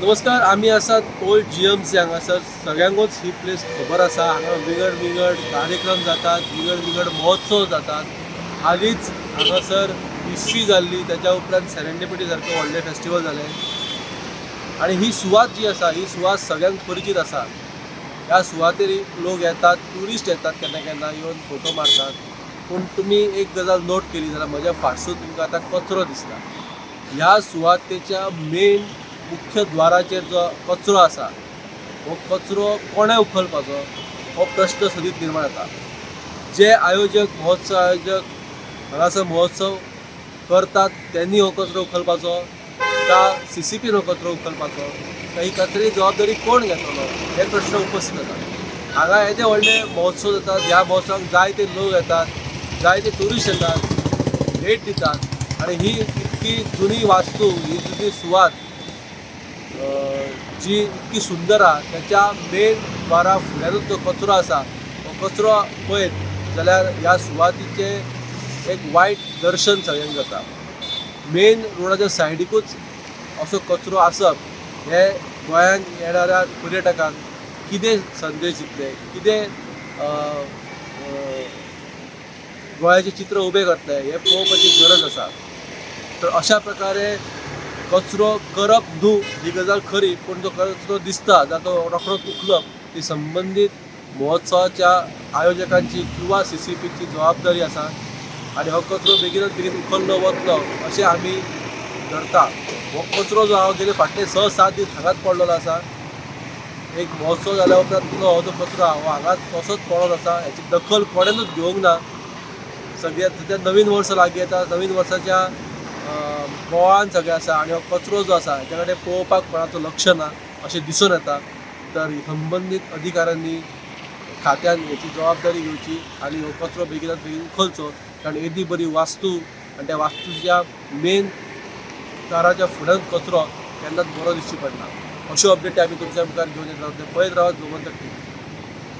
नमस्कार, आमी आसात ओल्ड जीएमसी. हांगासर सगळ्यांकूच ही प्लेस खबर आसा. हांगा विंगड विंगड कार्यक्रम जातात, विंगड विंगड महोत्सव जातात. हालींच हांगासर इफ्फी जाल्ली, त्याच्या उपरांत सेरेंडिपिटी सारकें व्हडलें फेस्टिवल जालें आनी ही सुवात जी आसा, ही सुवात सगळ्यांक परिचीत आसा. ह्या सुवातेर लोक येतात, ट्युरिस्ट येतात, केन्ना केन्ना येवन फोटो मारतात. पूण तुमी एक गजाल नोट केली जाल्यार म्हज्या फाटसून तुमकां आतां कचरो दिसता. ह्या सुवातेच्या मेन मुख्य द्वाराचेर जो कचरो आसा, हो कचरो कोणें उखलपाचो हो प्रश्न सदींच निर्माण जाता. जे आयोजक, महोत्सव आयोजक हांगासर महोत्सव करतात, त्यांनी हो कचरो उखलपाचो का सीसीपीन हो कचरो उखलपाचो का ही कचऱ्याची जबाबदारी कोण घेतलो, हे प्रश्न उपस्थित जातात. हांगा येदे व्हडले महोत्सव जातात. ह्या महोत्सवाक जायते लोक येतात, जायते ट्युरिस्ट येतात, भेट दितात आनी ही इतकी जुनी वास्तू, ही जुनी सुवात जी इतकी सुंदर आहा, त्याच्या मेन द्वारा फुड्यानूच जो कचरो आसा, हो कचरो पळयत जाल्यार ह्या सुवातीचें एक वायट दर्शन सगळ्यांक जाता. मेन रोडाच्या सायडीकूच असो कचरो आसप हे गोंयांत येणाऱ्या पर्यटकांक कितें संदेश दितले, कितें गोंयाचें चित्र उबें करतलें, हें पळोवपाची गरज आसा. तर अशा प्रकारे कचरो करप न्हू ही गजाल खरी, पूण जो कचरो दिसता जाल्यार तो रोखडोच उखलप ही संबंदीत महोत्सवाच्या आयोजकांची किंवा सीसीपीची जबाबदारी आसा आनी हो कचरो बेगीनात बेगीन उखल्लो वतलो अशें आमी धरता. हो कचरो जो आहा, गेले फाटले 6-7 दीस हांगाच पडलेलो आसा. एक महोत्सव जाल्या उपरांत हो जो कचरो आहा, हो हांगाच तसोच पडत आसा. हेची दखल कोणेनूच घेवंक ना. सगळ्यात सद्या नवीन वर्स लागीं येता. नवीन वर्साच्या बोवाळान सगळें आसा आनी हो कचरो जो आसा, हेच्या कडेन पळोवपाक कोणाचो लक्ष ना अशें दिसून येता. तर संबंदीत अधिकाऱ्यांनी, खात्यान हेची जबाबदारी घेवची आनी हो कचरो बेगिनात बेगीन उखलचो, कारण येदी बरी वास्तू आनी त्या वास्तूच्या मेन दाराच्या फुड्यान कचरो केन्नाच बरो दिसची पडना. अश्यो अपडेटी आमी तुमच्या मुखार घेवन येत रावतले. पळयत रावात गोमंतक टीव्ही.